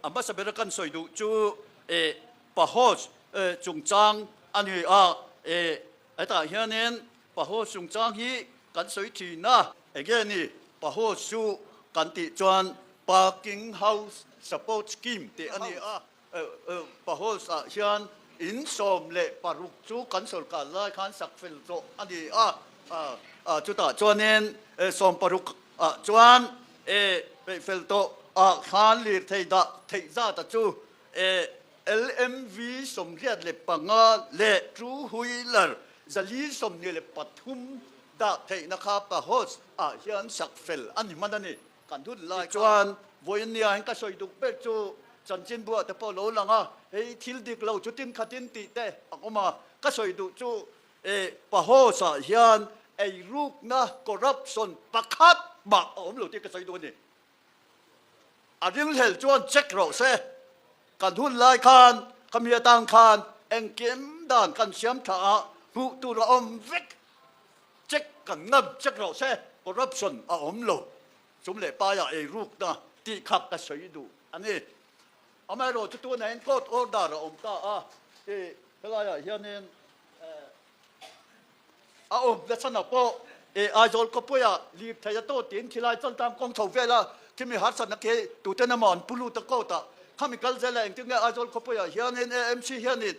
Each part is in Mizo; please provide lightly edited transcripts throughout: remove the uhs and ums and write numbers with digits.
A hmasa bera kan sawi duh chu eh Pahos chungchang a ni a, eh hetah hianin Pahos chungchang hi kan sawi thin a. Enge ni Pahos chu kan tih chuan Parking House Support Scheme tih a ni a, Pahos ah hian in 16 chu kan sawrkar lai khan sak fel tawh a ni a, chutah chuanin 16 ah chuan peih fel tawh ah khan lirthei dah theih zat a chu LMV 85 leh two wheeler 423 dah theihna kha Pahos ah hian sak fel a ni hman a ni. Kan hun lai chuan vawiin nia hian ka sawi duk ber chu chanchin buah te pawh lo lang a, hei thil dik lo chu tin khatin tih te a awm a, ka sawi duh chu e Pahos ah hian eirukna corruption pakhat mah a awm lo tih ka sawi duh a ni. A ringhlel chuan check rawh se, kan hun lai khan khami atang khan engkim dan kan siam tha a, hmuh tur a awm vek. Check kan ngam check rawh se, corruption a awm lo, sum leh paiah ei rukna tih kha ka sawi duh a ni. Amaherawhchu tunah hian court order a awm ta a, i helaiah hianin a awm nachhan pawh i Aizawl khawpuiah lirthei a tawt tiin khilai chaltang kawng chho vela khimi harsatna khi tuten emaw an pu lut a court ah khami kal zela engtin nge Aizawl khawpuiah hianin AMC hianin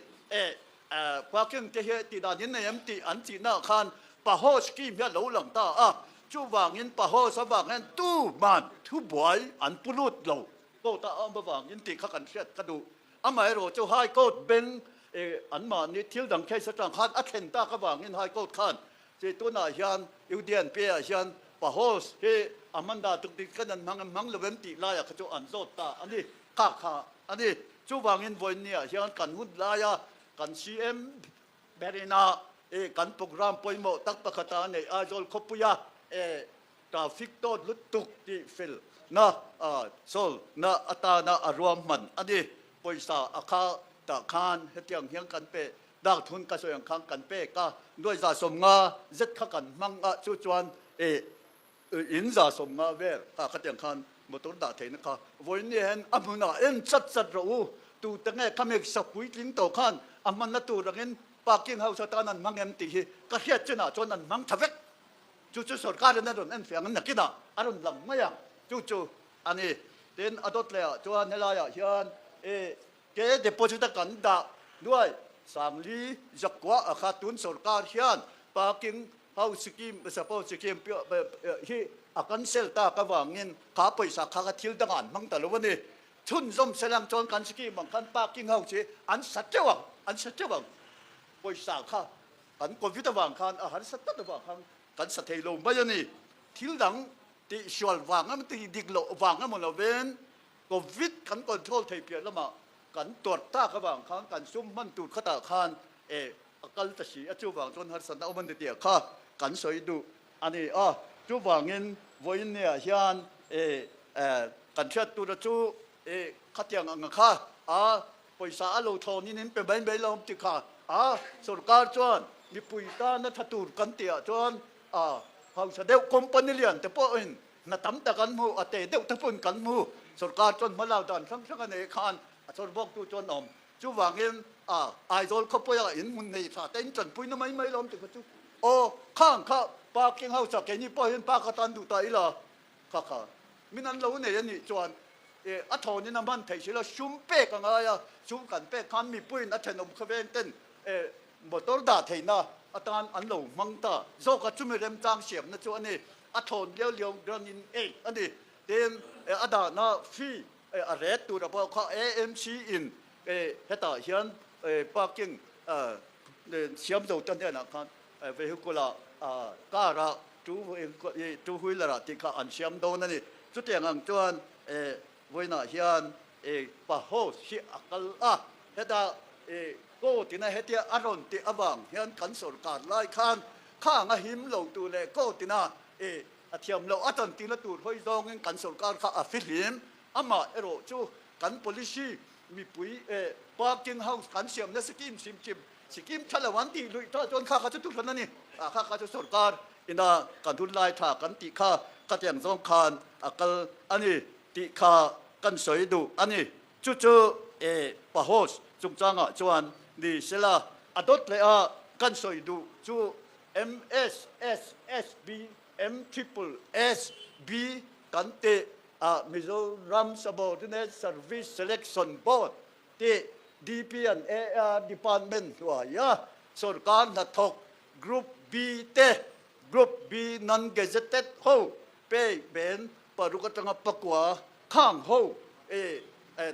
Parking te hi tih dan in nei em tih an tih naah khan Paho scheme hi a lo lang ta a, chuvangin Paho avang hian tuman thubuai an pu lut lo. Court a awm avangin tih kha kan hriat ka duh. Amaherawh chu High Court beng anmahni thil dang case atang khan a thlen tak avangin High Court khan chi tunah hian UDNP ah hian Paho hi a hman dah tuk dik kan an hmang em hmang lo em tih laiah kha chu an zawt ta a ni. Kha kha a ni. Chuvangin vawiinniah hian kan hun laia kan CM berina e kan programme pawimawh tak pakhata a neih Aizawl khawpuia e traffic tawt lutuk tih fel na solve na atana a ruahman a ni. Pawisa a kha tah khan hetiang hian kan pe dak thun ka sawi ang khan kan pek a, nuai 150 zet kha kan hmang a, chu chuan e In 150 vel kha khatiang khan motor dah theihna kha vawiin ni hian a hmunah en chat chat rawh u. Tute nge kha mi sak puitling tawh khan a hmanna tur angin parking house atan an hmang em tih hi ka hriat chinah chuan an hmang tha vek. Chu chu sorkarin a rawn en fiang ang nakinah a rawn lang mai ang. Chu chu a ni. Tin, a dawt lehah chuan helaiah hian i ke deposit a kan dah nuai 4000 a kha tun sorkar hian parking House scheme suppose scheme hi a cancel tak avangin kha pawisa kha kha thil dangah an hmang ta lo a ni. Chhunzawm selang chuan kan scheme ang khan parking house hi an sa teuh ang, an sa teuh ang. Pawisa kha kan covid avang khan a harsa tlat avang khan kan sa thei lo mai a ni. Thil dang tihsual vang emaw tih dik loh vang emaw lovin covid kan control thei piah lamah kan tuarh tak avang khan kan sum hman tur khatah khan e a kal ta si a, chuvang chuan harsatna awm a ni tih kha kan sawi duh a ni a. Chuvangin vawiin niah hian e kan hriat tura chu e khatiang ang kha a pawisa a lo thlawnin in pe mai mai lo awm tih kha a sorkar chuan mipui tana tha tur kan tihah chuan a hausa deuh company lian te pawhin hna tam tak an hmu, a te deuh te pawhin kan hmu. Sorkar chuan hmalak dan hrang hrang a nei khan a chawr bawktu chuan awm. Chuvangin a Aizawl khawpuia in hmun nei tha te in tanpui na mai mai lo awm ti kha chu aw khang kha parking house ah keini pawh hian park atan duh ta ila kha kha min an lo nei a nih chuan e a thawnin a hman theih silo sum pek a ngai a, sum kan pek khan mipuiin a thenawm khawveng ten e motor dah theihna atan an lo hmang ta zawk a, chumi remchang siamna chu a ni, a thawn liau liau grant in aid a ni, tin a dahna fee A ret tur a pawh kha AMC in hetah hian parking siam zo te hnenah khan vehicle ah car ah two wheeler ah tih kha an siam dawn a ni. Chutiang ang chuan vawiinah hian pa host hi a kal a, heta court ina hetia a rawn tih avang hian kan sorkar lai khan khang a him lo tur leh court ina A thiam loh a tantina tur hawi zawngin kan sorkar kha a fihlim. Amah erawh chu kan policy mipui eh parking house kan siamna scheme sim chim scheme tha lo an tih luih tah chuan kha kha chu thuhran a ni. Ah kha kha chu sorkar ina kan hun lai tha kan tih kha khatiang zawng khan a kal a ni tih kha kan sawi duh a ni. Chu chu e PAHOS chungchangah chuan ni sela a dawt leh a, kan sawi duh chu MSSSB, M Triple S B kan tih a Mizoram Subordinate Service Selection Board tih DP and AR Department hnuaia sorkar hnathawk Group B te, Group B non-gazetted ho pay ben paruk atanga pakua khang ho e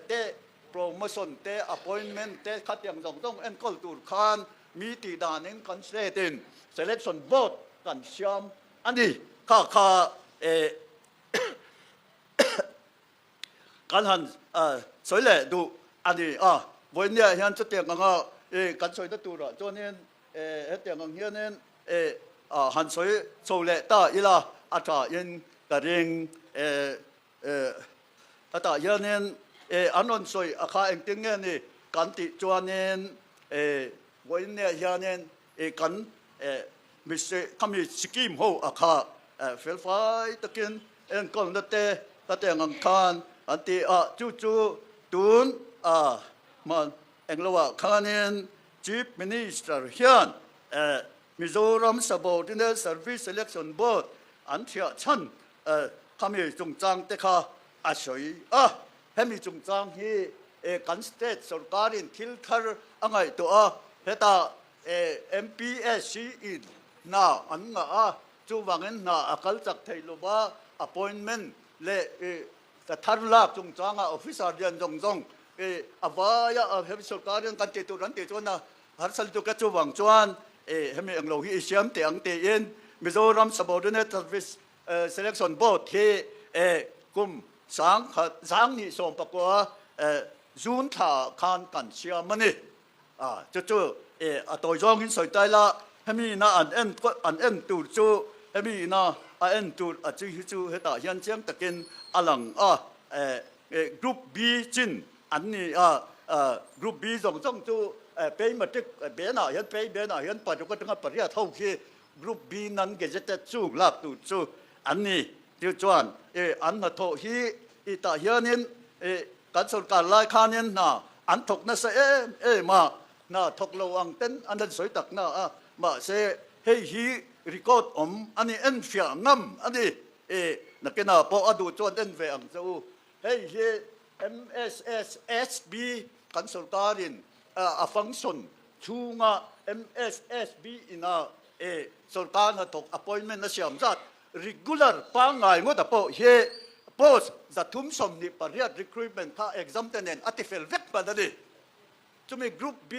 te promotion te appointment te khatiang zawng zawng enkawl tur khan mi tih danin kan state in selection board kan siam a ni. Kha kha e kan han sawi leh duh a ni a. Vawinia hian chutiang anga e kan sawina turah chuanin e hetiang ang hianin e han sawi chho leh ta ila a thain ka ring e. Hetah hianin an rawn sawi a kha engtin nge ni kan tih chuanin vawiinniah hianin kan khami scheme ho a kha felfai takin enkawlna te ka teng ang khan an ti a, chu chu tun a hman engloah khanin Chief Minister hian Mizoram Subordinate Service Selection Board an thiah chhan Khami chungchang te kha a sawi a, hemi chungchang hi kan state sorkarin thil thar a ngaihtuah a, hetah MPSC in hna an ngah a, chuvangin hna a kal chak thei lo va, appointment leh ka thar lak chungchangah officer lian zawng zawng a vaia hemi sorkarin kan tih tur an tih chuan a harsa lutuk a, chuvang chuan hemi englo hi i siam teh ang tiin Mizoram Subordinate Service Selection Board hi kum 2019 June thla khan kan siam a ni. Chu chu a tawi zawngin sawi tai la, hemi ina an en an en tur chu hemi ina a en tur a chi hi chu hetah hian chiang takin a lang a. Group B chin an ni a, Group B zawng zawng chu pay matric benah hian pay benah hian paruk atanga pariat ho khi Group B nan gazetted chung lak tur chu an ni. Chu chuan an hnathawh hi i tah hianin kan sorkar lai khanin hna an thawk nasa em em a, hna thawk lo ang ten an han sawi tak na a, mahse hei hi record awm a ni, enfiah ngam a ni. Nakinah pawh a duh chuan en ve ang che u. Hei hi MSSSB kan sorkarin a function chhunga MSSB ina sorkar hnathawk appointment a siam zat regular pangngai ngawt a pawh hi post 328 recruitment kha exam te nen a tifel vek hman a ni. Chumi Group B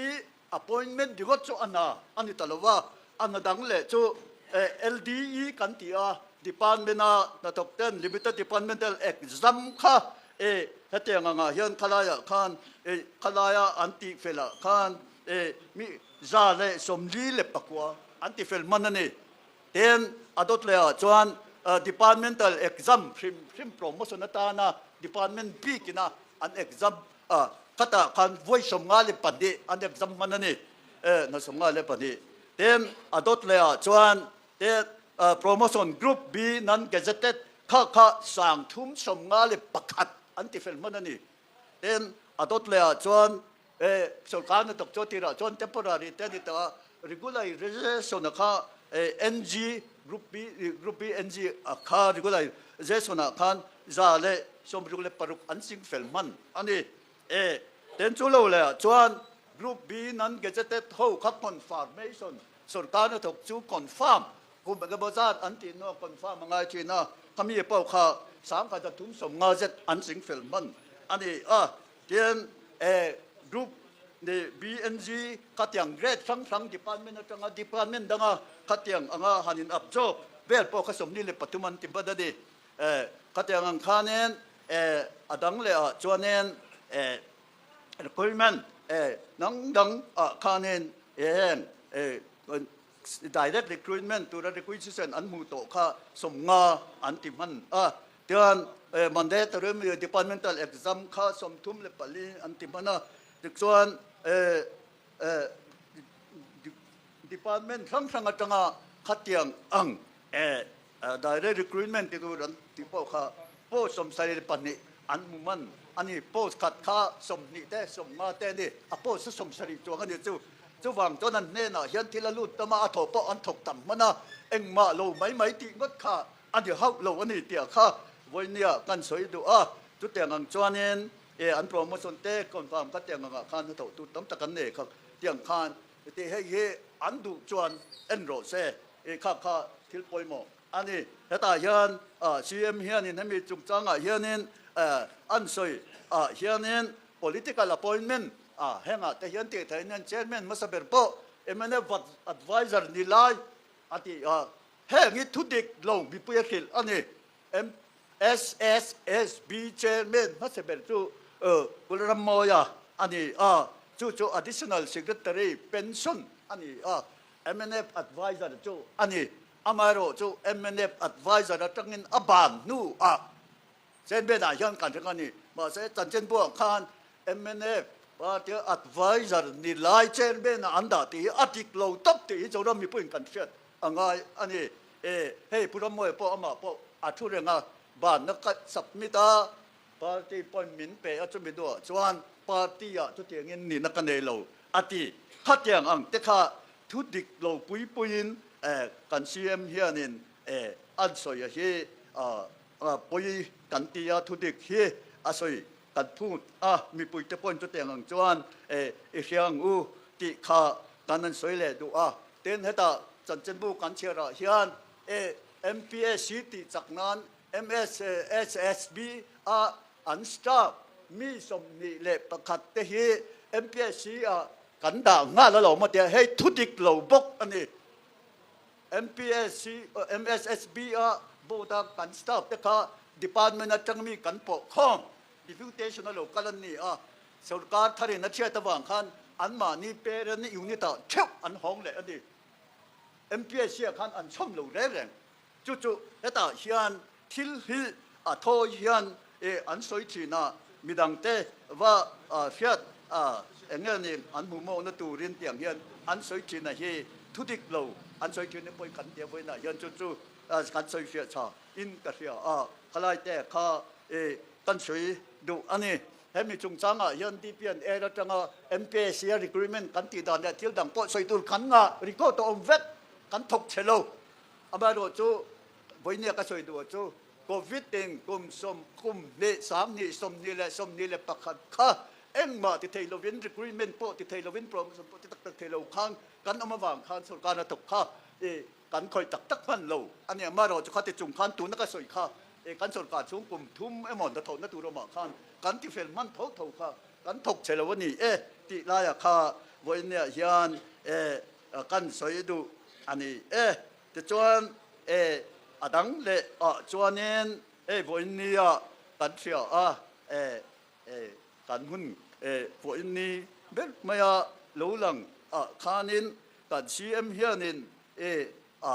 appointment ringawt chu a hna a ni ta lo va, a hna dang leh chu LDE kan ti a, department-a hnathawk ten limited departmental exam kha hetiang angah hian khalaiah khan khalaia an tihfelah khan mi 144 an tifel hman a ni. Tin, a dawt lehah chuan departmental exam hrim hrim promotion atana department bikina an exam A, khatah khan vawi 54 an exam hman a ni. E, hna 52. Tin, a dawt lehah chuan te Promotion Group B non-gazetted kha kha 351 an tifel hman a ni. Tin, a dawt lehah chuan e, sorkar hnathawk chu tirah chuan temporary te a ni tawh a, regularization a kha e, NG Group B, Group B NG a kha regularization ah khan 166 an ching fel hman a ni. E, ten chu lo leh ah chuan Group B non-gazetted ho kha confirmation sorkar hnathawk chu confirm kum engemaw zat an tih hnuah confirm a ngai thin a, khami pawh kha 1350 zet an ching fel hman a ni a. Tin, e, Group BNG khatiang grade hrang hrang department atanga department danga khatiang anga han in absorb vel pawh kha 43 an ti hman a ni. Khatiang ang khanin a dang leh ah chuanin recruitment dang dang ah khanin heng direct recruitment tura requisition an hmuh tawh kha 50 an ti hman a. Tichuan mandatory departmental exam kha 34 an ti hman a. Tichuan department hrang hrang atanga khatiang ang Direct recruitment ti tur an tih pawh kha post 72 an hmu man Ani post khat kha 20 te 50 te a ni, a post chu 70 chuang a ni chu. Chuvang chuan an hnenah hian thil a lut tam a, a thawh pawh an thawk tam hman a, engmah lo mai mai tih ngawt kha a ni hauh lo a ni tih kha vawinia kan sawi duh a. Chutiang ang chuanin e an promotion te confirm kha tiang angah khan hnathawh tur tam tak an nei kha tiang khan tih hei hi an duh chuan en rawh se i kha kha thil pawimawh a ni. Hetah hian CM hianin hemi chungchangah hianin an sawi ah hianin political appointment ah hengah te hian tih theih nen chairman hmasa ber pawh mnf adviser ni lai a tih a, heng hi thudik lo mipui a hrilh a ni. MSSSB chairman hmasa ber chu Pulrammawia a ni a, chu chu additional secretary pension a ni a, mnf adviser chu a ni. Amaherawh chu mnf adviser atangin a ban hnuah chairman-ah hian kan ring a ni. Mahse, chanchinbuah khan mnf party adviser ni lai chairman-ah an dah tih hi a dik lo tawp tih hi Zoram mipuiin kan hriat a ngai a ni. E, hei Pu Rammuaia pawh amah pawh a thu reng a, banna ka submit a, party pawhin min pe a, chumi duhah chuan party-ah chutiangin nihna ka nei lo a ti. Khatiang ang te kha thu dik lo pui puiin kan CM hianin an sawi a hi pawi kan ti a, thu dik hi a sawi kan phut a, mipuite pawhin chutiang ang chuan i hria ang u tih kha kan an sawi leh duh a. Tin, hetah chanchinbu kan chhiarah hian MPSC tih chak nan MSSB a an staff mi 21 te hi MPSC ah kan dah nghal a lo maw tia, hei thu dik lo bawk a ni. MPSC, MSSB a board a kan staff te kha department atang mi kan pawh khawm deputation a lo kal an ni a, sorkar tharin a chhiat avang khan anmahni parent unit ah theuh an hawng leh a ni. MPSC ah khan an chhawm lo reng reng. Chu chu hetah hian thil hi a thawi hian an sawi thin a, midangte va hriat eng nge ni an hmuh mawhna turin tiang hian an sawi thin a hi thu dik lo an sawi thin pawhin kan tia vawiinah hian chu chu kan sawi fiah tha in ka hria a, khalai te kha kan sawi duh a ni. Hemi chungchangah hian DPN air atanga MPSC a recruitment kan tih dan leh thil dang pawh sawi tur kan ngah record a awm vek, kan thawk chhe lo. Amaherawh chu vawinia ka sawi duh chu Covid in kum sawm kum hnih 20 21 kha engmah ti thei lovin recruitment pawh ti thei lovin promotion pawh ti tak tak thei lo khan kan awm avang khan sorkar a thawk kha i kan khawih tak tak hman lo a ni. Amaherawh chu khati chung khan tuna ka sawi kha i kan sorkar chhung kum thum emaw hnathawhna tur awmah khan kan ti fel hman tho tho kha kan thawk che lo a ni e tih laiah kha vawinia hian e kan sawi duh a ni e. Tichuan e a dang leh ah chuanin hei vawiinnia kan hria a, e e kan hun e vawiinni ber maia lo lang ah khanin kan CM hianin e a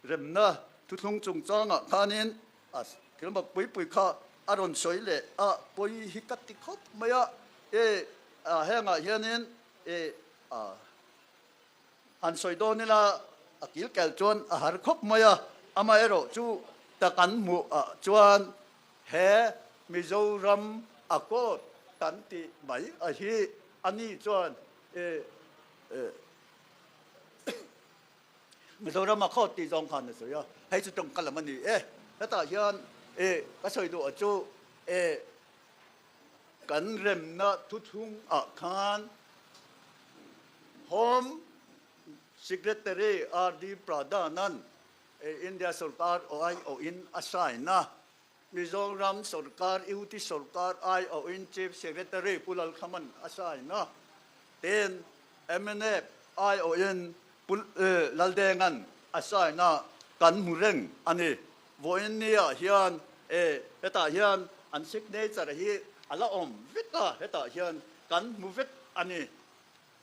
remna thuthlung chungchangah khanin a thil mak pui pui kha a rawn sawi leh a, pawi hi ka ti khawp mai a, e a hengah hianin e a Han sawi dawn ila, a kil kel chuan a har khawp mai a, amaherawh chu ta kan hmuh ah chuan he Mizoram Accord kan tih mai a hi a ni chuan Mizoram Accord tih zawng khan a sawi a, hei chu tawngka lam a ni e. Hetah hian ka sawi duh ah chu kan remna thuthlung ah khan Home Secretary RD Pradhan-a'n India sorkar aiawhin a sign a, Mizoram sorkar UT sorkar aiawhin Chief Secretary Pu Lalkhama'n a sign a, tin mnf aiawhin Pu Laldenga'n a sign a, kan hmu reng a ni. Vawiin niah hian hetah hian an signature hi a la awm vek a, hetah hian kan hmu vek a ni.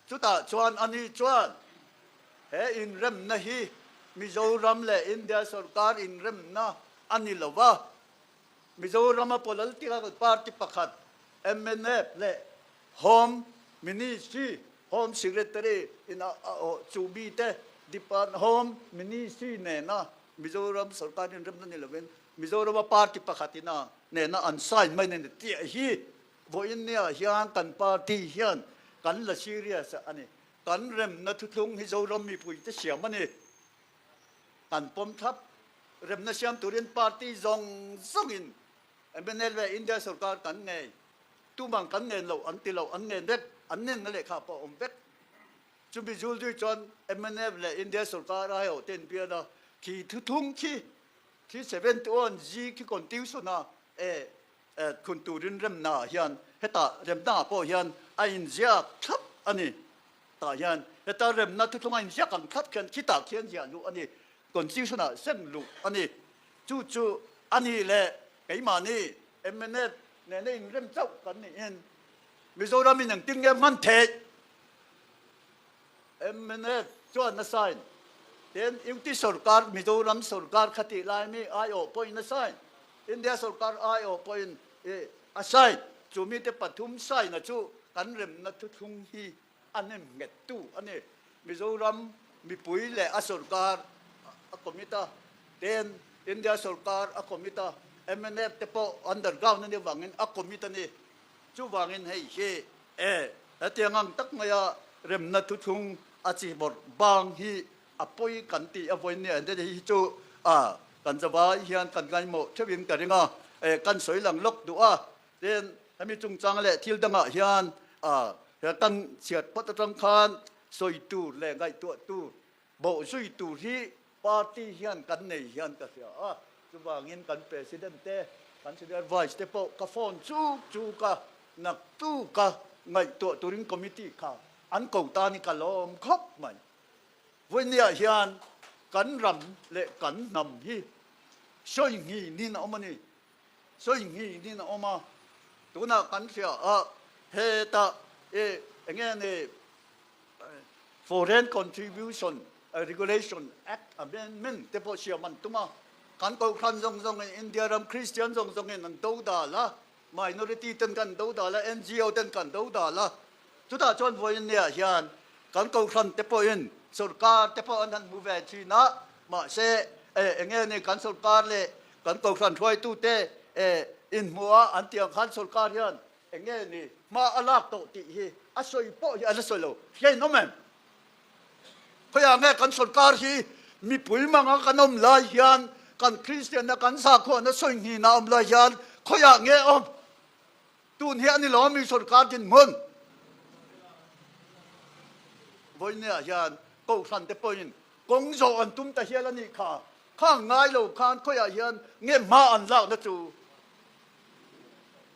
Chutah chuan ani chuan he inremna hi Mizoram leh India sorkar inremna a ni lo va, Mizorama political party pakhat mnf leh Home Ministry, Home Secretary in a awh chu mite Depart Home Ministry nena Mizoram sorkar inremna ni lovin Mizorama party pakhat ina nena an sign mai a ni tih hi. Vawiin nia hian kan party hian kan la serious a ni. Kan remna thuthlung hi Zoram mipuite siam a ni. Kan pawm thlap. Remna siam turin party zawng zawngin mnl leh India sorkar kan ngei. Tumang kan ngen lo an ti lo, an ngen vek, an nenna lehkha pawh a awm vek. Chumi zul zui chuan mnf leh India sorkar aiawh te inbian a, khi thuthung khi, khi 71 G khi constitution a e khun turin remna ah hian hetah remna ah pawh hian a inziak thlap a ni. Tah hian heta remna thuthlung a inziak ang thlap khian khitah khian ziah luh a ni, constitution ah sem luh a ni. Chu chu a nih leh keimahni mnf nena inrem chauh kan niin Mizoram in engtin nge hman theih? Mnf chuan a sign. Tin, UT sorkar, Mizoram sorkar kha tih lai mi aiawh pawhin a sign. India sorkar aiawh pawhin a sign. Chu mite pathum sign-a chu kan remna thuthlung hi a nem nghettu a ni. Mizoram mipui leh a sorkar a commit a, tin India sorkar a commit a, mnf te pawh underground a nih avangin a commit a ni. Chuvangin hei hi e, hetiang ang tak maia remna thuthlung a chi bawrh bang hi a pawi kan tih a vawiin nia ente hi chu a kan zavai hian kan ngaimawh theuhin ka ring a, e kan sawi lang lawk duh a, tin hemi chungchang leh thil dangah hian a kan chhiat phawt atang khan sawi tur leh ngaihtuah tur Bawh zui tur hi party hian kan nei hian ka hria a, chuvangin kan President te, kan Senior Vice te pawh ka phone chuk chuk a, naktuk a ngaihtuah turin committee kha an ko tan hi ka lawm khawp mai. Vawinia hian kan ram leh kan hnam hi sawi nghinin a awm a ni, sawi nghinin a awm a, tunah kan hria a hetah e enge ni, Foreign Contribution Regulation Act Amendment te pawh siam an tum a, kan Kohhran zawng zawngin India ram Kristian zawng zawngin an do dal a, minority ten kan do dal a, NGO ten kan do dal a, chutah chuan vawiin niah hian kan Kohhran te pawhin sorkar te pawh an han hmu ve thin a, mahse eng nge ni kan sorkar leh kan Kohhran hruaitute inhmuh a an tih ang khan sorkar hian Eng nge ni hma a lak tawh tih hi a sawi pawh hi a la sawi lo. Hria in awm em? Khawiah nge kan sorkar hi mipui manga kan awm lai hian kan Kristianna kan sakhuana sawi hnihna awm lai hian khawiah nge awm? Tun hi a ni lo mi sorkar dinhmun. Vawinia hian Kohhran te pawhin kawng zawh an tum ta hial a nih kha. Khang ngai lo khan khawiah hian nge hma an lakna chu?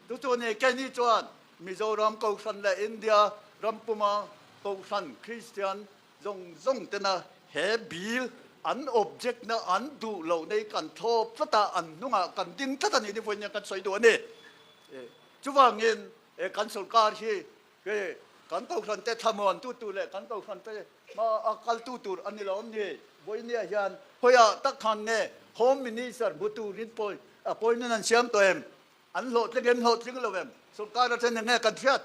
Chu chu ni keini chuan Mizoram Kohhran leh India ram puma Kohhran Kristian zawng zawng tena he bill an object na an duh loh nei kan thlawp tlat a, an hnungah kan ding tlat a ni ni vawiin hian kan sawi duh a ni. Chuvangin kan sorkar hi kan Kohhran te thlamuan tu tur leh kan Kohhran te hma a kal tu tur a ni lo awm ni. Vawinia hian khawiah tak khan nge Home Minister hmu turin pawi appointment an siam tawh em? An hlawhtling em hlawhtling lo em? Sorkar atang eng nge kan hriat?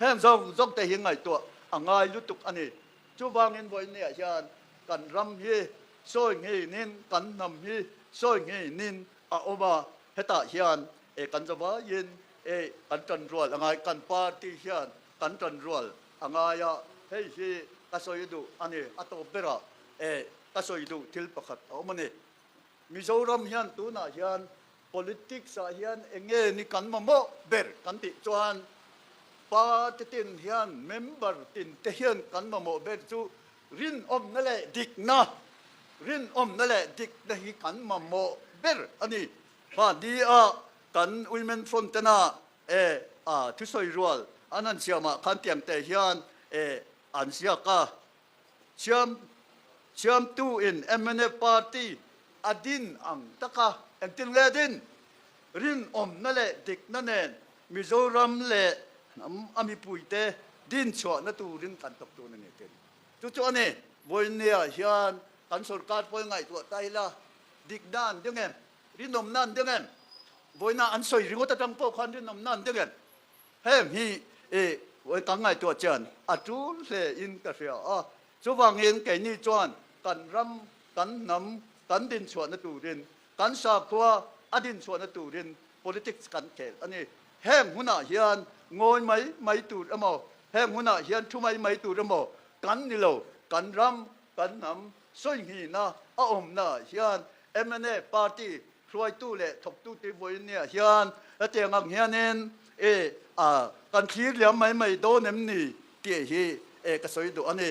Heng zawng zawng te hi ngaihtuah a ngai lutuk a ni. Chuvangin vawinia hian kan ram hi sawi ngheinin kan hnam hi sawi ngheinin a awm a, hetah hian e kan zavaiin e kan tanrual a ngai, kan party hian kan tanrual a ngai a, hei hi ka sawi duh a ni. A tawp berah e ka sawi duh thil pakhat a awm a ni. Mizoram hian tunah hian politics ah hian eng nge ni kan mamawh ber kan tih chuan party tin hian member tin te hian kan mamawh ber chu rinawmna leh dikna, rinawmna leh dikna hi kan mamawh ber a ni. Mahni a kan Women Front tena e a thusawi rual an han siamah khan tiang te hian e an ziak a, Siam siamtu in mnf party a din ang taka engtin nge din? Rinawmna leh dikna nen Mizoram leh hnam a mipuite din chhuahna turin kan thawk tun a ni tin. Chu chu a ni, Vawinia hian kan sorkar pawi ngaihtuah ta ila dikna an ding em? Rinawmna an ding em? Vawiina an sawi ringawt atang pawh khan rinawmna an ding em? Heng hi i kan ngaihtuah chian a tul hle in ka hria a, chuvangin keini chuan kan ram, kan hnam, kan dinchhuahna turin, kan sakhua a dinchhuahna turin politics kan khel a ni. Heng hunah hian ngawi mai mai tur emaw, heng hunah hian thu mai mai tur emaw kan ni lo. Kan ram, kan hnam sawinghina a awmnaah hian mnf party hruaitu leh thawktute vawiinniah hian hetiang ang hianin e kan thlir liam mai mai dawn em ni tih hi ka sawi duh a ni.